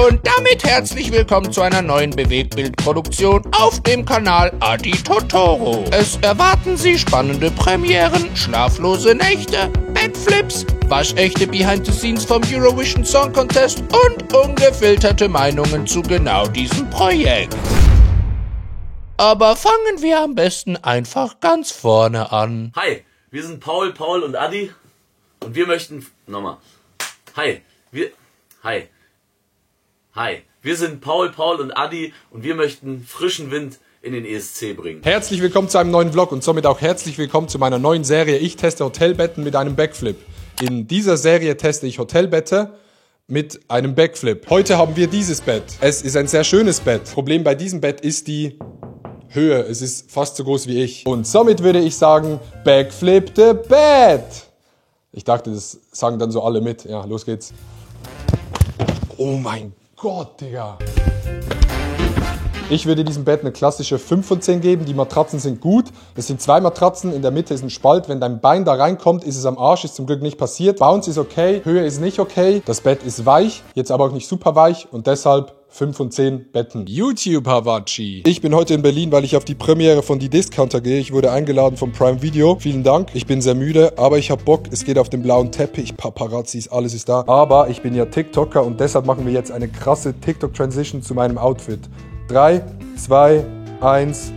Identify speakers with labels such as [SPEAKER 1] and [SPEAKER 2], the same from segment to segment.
[SPEAKER 1] Und damit herzlich willkommen zu einer neuen Bewegtbildproduktion auf dem Kanal Adi Totoro. Es erwarten Sie spannende Premieren, schlaflose Nächte, Backflips, waschechte Behind the Scenes vom Eurovision Song Contest und ungefilterte Meinungen zu genau diesem Projekt. Aber fangen wir am besten einfach ganz vorne an.
[SPEAKER 2] Hi, wir sind Paul und Adi und wir möchten... Nochmal. Hi, wir sind Paul und Adi und wir möchten frischen Wind in den ESC bringen.
[SPEAKER 3] Herzlich willkommen zu einem neuen Vlog und somit auch herzlich willkommen zu meiner neuen Serie. Ich teste Hotelbetten mit einem Backflip. In dieser Serie teste ich Hotelbette mit einem Backflip. Heute haben wir dieses Bett. Es ist ein sehr schönes Bett. Problem bei diesem Bett ist die Höhe. Es ist fast so groß wie ich. Und somit würde ich sagen, Backflip the Bed. Ich dachte, das sagen dann so alle mit. Ja, los geht's. Oh mein Gott, Digga. Ich würde diesem Bett eine klassische 5 von 10 geben. Die Matratzen sind gut. Es sind 2 Matratzen, in der Mitte ist ein Spalt. Wenn dein Bein da reinkommt, ist es am Arsch. Ist zum Glück nicht passiert. Bounce ist okay, Höhe ist nicht okay. Das Bett ist weich, jetzt aber auch nicht super weich und deshalb 5 von 10 Betten. YouTube Hawachi. Ich bin heute in Berlin, weil ich auf die Premiere von Die Discounter gehe. Ich wurde eingeladen vom Prime Video. Vielen Dank. Ich bin sehr müde, aber ich habe Bock. Es geht auf den blauen Teppich, Paparazzis, alles ist da. Aber ich bin ja TikToker und deshalb machen wir jetzt eine krasse TikTok-Transition zu meinem Outfit. 3, 2, 1.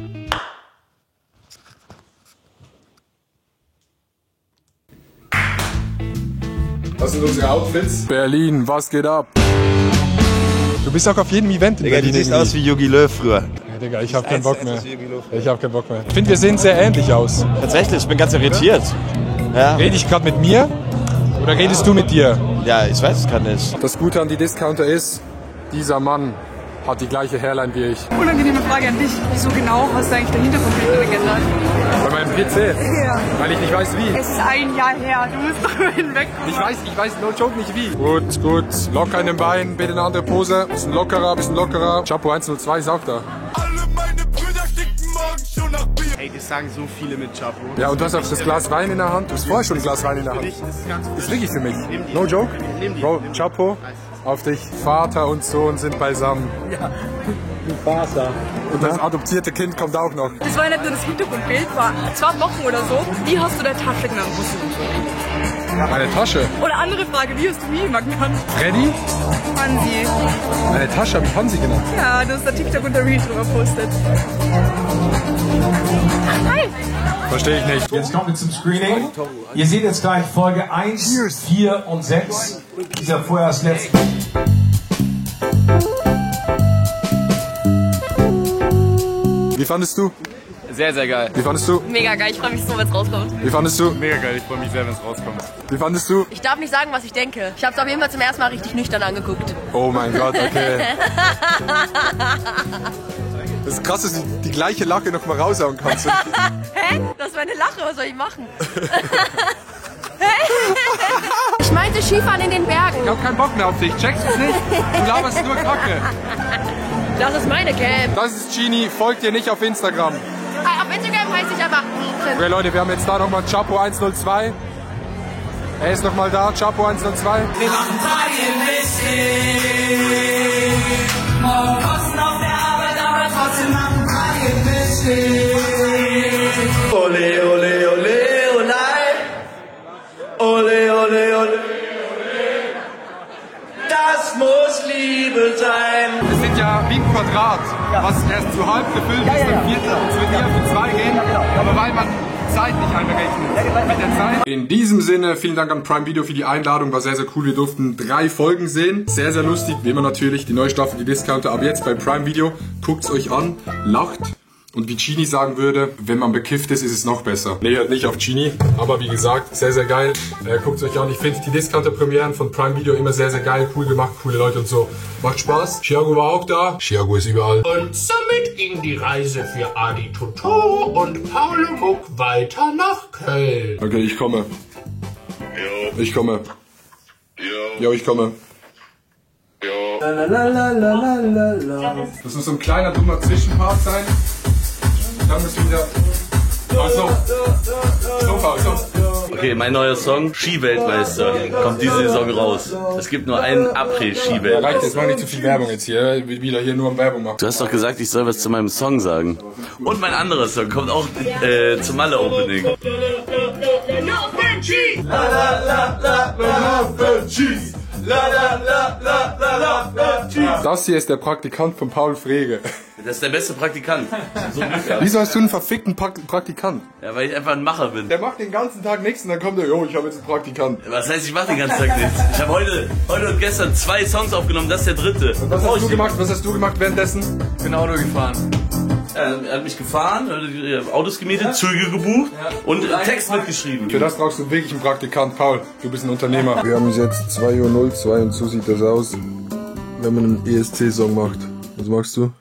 [SPEAKER 3] Das sind unsere Outfits. Berlin, was geht ab? Du bist auch auf jedem Event in
[SPEAKER 4] Digga,
[SPEAKER 3] Berlin.
[SPEAKER 4] du siehst aus wie Jogi Löw früher.
[SPEAKER 3] Ja, Digga, ich hab keinen Bock mehr. Ich hab keinen Bock mehr. Ich finde, wir sehen sehr ähnlich aus.
[SPEAKER 4] Tatsächlich, ich bin ganz irritiert. Ja.
[SPEAKER 3] Rede ich gerade mit mir? Oder redest du mit dir?
[SPEAKER 4] Ja, ich weiß es gerade nicht.
[SPEAKER 3] Das Gute an die Discounter ist, dieser Mann hat die gleiche Hairline wie ich.
[SPEAKER 5] Unangenehme Frage an dich. Wieso genau hast du eigentlich den Hintergrundbild geändert?
[SPEAKER 3] Bei meinem PC?
[SPEAKER 5] Ja.
[SPEAKER 3] Weil ich nicht weiß wie.
[SPEAKER 5] Es ist ein Jahr her. Du musst drüber hinwegkommen.
[SPEAKER 3] Ich weiß, no joke, nicht wie. Gut. Locker in den Beinen, bitte eine andere Pose. Bisschen lockerer. Chapo 102 ist auch da.
[SPEAKER 6] Alle meine Brüder sticken morgen schon nach Bier. Ey, das sagen so viele mit Chapo.
[SPEAKER 3] Ja, und du hast auch das Glas Wein in der Hand. Du hast vorher schon ein Glas Wein in der Hand. Das ist wirklich für mich. No joke. Bro, Chapo. Auf dich. Vater und Sohn sind beisammen. Ja, Vater. Und das adoptierte Kind kommt auch noch.
[SPEAKER 5] Das war nicht nur das Hintergrundbild, war 2 Wochen oder so. Wie hast du deine Tasche genannt?
[SPEAKER 3] Meine Tasche?
[SPEAKER 5] Oder andere Frage, wie hast du mich immer genannt?
[SPEAKER 3] Freddy?
[SPEAKER 5] Hansi.
[SPEAKER 3] Meine Tasche habe ich Hansi genannt.
[SPEAKER 5] Ja, du hast da TikTok und der Reel drüber postet. Hi!
[SPEAKER 3] Verstehe ich nicht.
[SPEAKER 7] Jetzt kommen wir zum Screening. Ihr seht jetzt gleich Folge 1, 4 und 6 dieser vorerst letzten.
[SPEAKER 3] Wie fandest du?
[SPEAKER 8] Sehr, sehr geil.
[SPEAKER 3] Wie fandest du?
[SPEAKER 5] Mega geil, ich freue mich so, wenn es rauskommt.
[SPEAKER 3] Wie fandest du?
[SPEAKER 8] Mega geil, ich freue mich sehr, wenn es rauskommt.
[SPEAKER 3] Wie fandest du?
[SPEAKER 5] Ich darf nicht sagen, was ich denke. Ich habe es auf jeden Fall zum ersten Mal richtig nüchtern angeguckt.
[SPEAKER 3] Oh mein Gott, okay. Das ist krass, dass du die gleiche Lache noch mal raushauen kannst.
[SPEAKER 5] Hä? Das ist meine Lache, was soll ich machen? Ich meinte Skifahren in den Bergen.
[SPEAKER 3] Ich hab keinen Bock mehr auf dich, checkst du's nicht? Du laberst nur Kacke.
[SPEAKER 5] Das ist meine Cam.
[SPEAKER 3] Das ist Genie, folgt dir nicht auf Instagram.
[SPEAKER 5] Auf Instagram heiße ich einfach
[SPEAKER 3] Okay Leute, wir haben jetzt da nochmal Chapo 102. Er ist nochmal da, Chapo 102.
[SPEAKER 9] Wir machen Party im Wichtig. Morgen Kosten auf der Arbeit, aber trotzdem machen Party im Wichtig. Ole, ole, ole, olei. Ole, ole, ole. Das muss Liebe sein.
[SPEAKER 3] Wir sind ja wie ein Quadrat, was erst zu halb gefüllt ist, dann Viertel. Es wird eher für 2 gehen, aber weil man Zeit nicht einberechnet mit der Zeit. In diesem Sinne, vielen Dank an Prime Video für die Einladung, war sehr, sehr cool. Wir durften 3 Folgen sehen, sehr, sehr lustig, wie immer natürlich, die neue Staffel, die Discounter, aber jetzt bei Prime Video, guckt's euch an, lacht. Und wie Genie sagen würde, wenn man bekifft ist, ist es noch besser. Nee, hört nicht auf Genie, aber wie gesagt, sehr, sehr geil. Guckt euch an, ich finde die Discounter-Premieren von Prime Video immer sehr, sehr geil, cool gemacht, coole Leute und so. Macht Spaß. Chiago war auch da. Chiago ist überall.
[SPEAKER 1] Und somit ging die Reise für Adi Totoro und Paul Muck weiter nach Köln.
[SPEAKER 3] Okay, ich komme.
[SPEAKER 6] Jo.
[SPEAKER 3] Ich komme.
[SPEAKER 6] Jo.
[SPEAKER 3] Ich komme.
[SPEAKER 6] Jo.
[SPEAKER 3] Das muss so ein kleiner, dummer Zwischenpart sein. Dann müssen wir wieder... Also. So.
[SPEAKER 2] Okay, mein neuer Song, Ski-Weltmeister, kommt diese Saison raus. Es gibt nur einen Après-Ski-Weltmeister.
[SPEAKER 3] Reicht jetzt mal nicht zu viel Werbung jetzt hier, wieder hier nur um Werbung machen.
[SPEAKER 2] Du hast doch gesagt, ich soll was zu meinem Song sagen. Und mein anderer Song kommt auch zum Malle-Opening.
[SPEAKER 3] Das hier ist der Praktikant von Paul Frege.
[SPEAKER 2] Das ist der beste Praktikant. So
[SPEAKER 3] Wieso hast du einen verfickten Praktikant?
[SPEAKER 2] Ja, weil ich einfach ein Macher bin.
[SPEAKER 3] Der macht den ganzen Tag nichts und dann kommt er, jo, ich habe jetzt einen Praktikant.
[SPEAKER 2] Was heißt, ich mache den ganzen Tag nichts? Ich habe heute und gestern 2 Songs aufgenommen, das ist der dritte.
[SPEAKER 3] Und was hast du gemacht währenddessen?
[SPEAKER 2] Ich bin Auto gefahren. Er hat mich gefahren, Autos gemietet, Züge gebucht und Text mitgeschrieben.
[SPEAKER 3] Für das brauchst du wirklich einen Praktikant, Paul. Du bist ein Unternehmer. Wir haben es jetzt 2:02 Uhr und so sieht das aus, wenn man einen ESC-Song macht. Was machst du?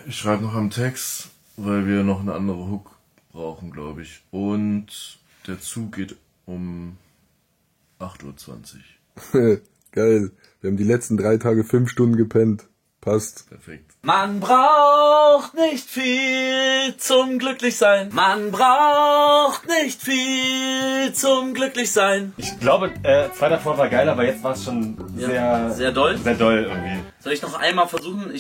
[SPEAKER 10] Ich schreibe noch am Text, weil wir noch eine andere Hook brauchen, glaube ich. Und der Zug geht um 8:20 Uhr.
[SPEAKER 3] Geil. Wir haben die letzten 3 Tage 5 Stunden gepennt. Passt.
[SPEAKER 10] Perfekt.
[SPEAKER 2] Man braucht nicht viel zum Glücklichsein. Man braucht nicht viel zum Glücklichsein.
[SPEAKER 11] Ich glaube, 2 davor war geil, aber jetzt war es schon
[SPEAKER 2] sehr doll.
[SPEAKER 11] Sehr doll irgendwie.
[SPEAKER 2] Soll ich noch einmal versuchen?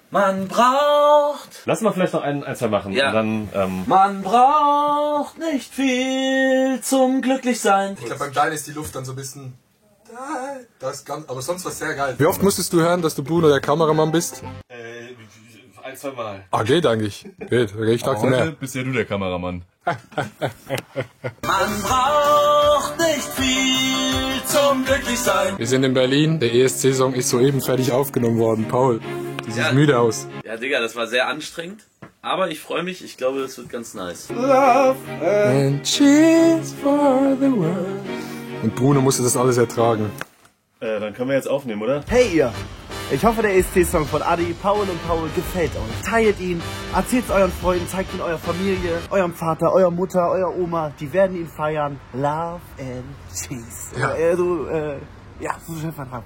[SPEAKER 2] Man braucht...
[SPEAKER 11] Lass mal vielleicht noch ein, zwei machen.
[SPEAKER 2] Ja.
[SPEAKER 11] Und dann,
[SPEAKER 2] Man braucht nicht viel zum Glücklichsein.
[SPEAKER 3] Ich glaube, beim Dein ist die Luft dann so ein bisschen... Das ist ganz, aber sonst war es sehr geil. Wie oft musstest du hören, dass du Bruno der Kameramann bist?
[SPEAKER 11] 1, 2 Mal.
[SPEAKER 3] Ah, geht eigentlich. Geht. Okay, ich dachte mehr.
[SPEAKER 8] Bist ja du der Kameramann.
[SPEAKER 2] Man braucht nicht viel zum Glücklichsein.
[SPEAKER 3] Wir sind in Berlin. Der ESC-Song ist soeben fertig aufgenommen worden. Paul, du siehst müde aus.
[SPEAKER 2] Ja, Digga, das war sehr anstrengend. Aber ich freue mich. Ich glaube, das wird ganz nice.
[SPEAKER 3] Love and cheers for the world. Und Bruno musste das alles ertragen.
[SPEAKER 11] Dann können wir jetzt aufnehmen, oder?
[SPEAKER 9] Hey ihr! Ich hoffe, der ESC-Song von Adi, Paul und Paul gefällt euch. Teilt ihn, erzählt es euren Freunden, zeigt ihn eurer Familie, eurem Vater, eurer Mutter, eurer Oma. Die werden ihn feiern. Love and Cheese.
[SPEAKER 3] Ja.
[SPEAKER 9] So schnell vertragen.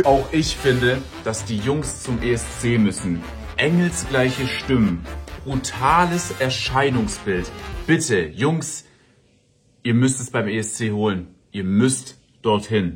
[SPEAKER 12] Auch ich finde, dass die Jungs zum ESC müssen. Engelsgleiche Stimmen. Brutales Erscheinungsbild. Bitte, Jungs, ihr müsst es beim ESC holen. Ihr müsst dorthin.